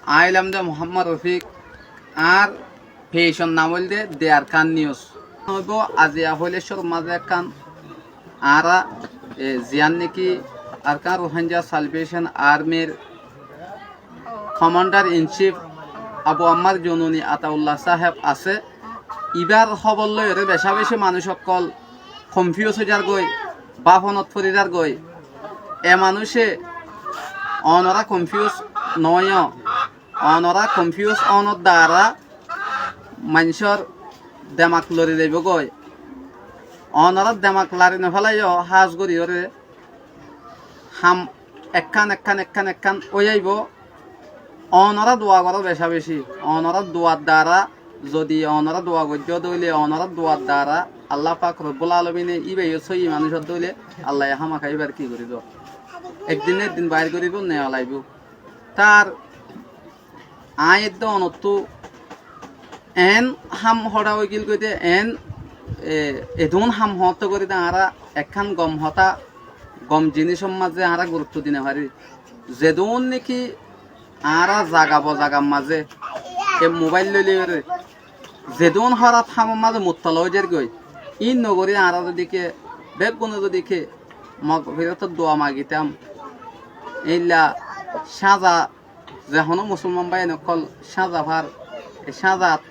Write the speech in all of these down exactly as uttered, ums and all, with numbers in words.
Aññí óilam de Muhámmad Rofik, añár peicor nam óilde The Arkan News. Óibo aziya hoilé cór mazé ekkán añára, e, ziyán néki Arkan Rohingya Salvation Armyr Commander in Chief Abu Ammar Jununi Ataullah sáheb asé, ibár hóbor loiyóre becá-becí manúic ókkol confuse ói zargói, báfonot fori zargói. E manúice onorá confuse noóiyo, onorá confuse ónor dara maincór demak lori zaibógoi. Onorá demak lari nofélaiyó, hás goríyoré ham ekkán ekkán ekkán ekkán ói aibó. Onorá dua goró becá-becí. Onorá duar dara, zodi onorá dua goijjó de óile, onorá duar dara Allah pak Robbul Alamine íbayó sóiyi manúic ódde óile, Allaye hámaka íbar ki goríbo? Ek din ná ek din bair goríbo, neola aibó. Tar aññí edde onottú eén ham hoçá óigil goidé, eén, e, edún ham hoóñtte gorí de añára ekkán gom hotá, gom jinícor mazé añára gurutto di nofarí. Zedún néki añára zaga bozagar mazé e mobáil loi loiyóre zedún hóraf hamor mazé mubtola ói zargói, íin nogorí añára zodi ke, beggúne zodi ke mogfirotor dua magitám, éilla cáñza ze honó musolman báiyain ókkol cáñza far, e cáñzat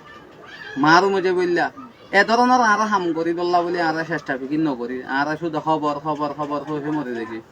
maárum ói zaibólla. E dóronor añára ham goríbolla bóli añára cectha fikír nogorí. Añára cúdu hóbor, hóbor, hóbor hoói hoói mori zaigói.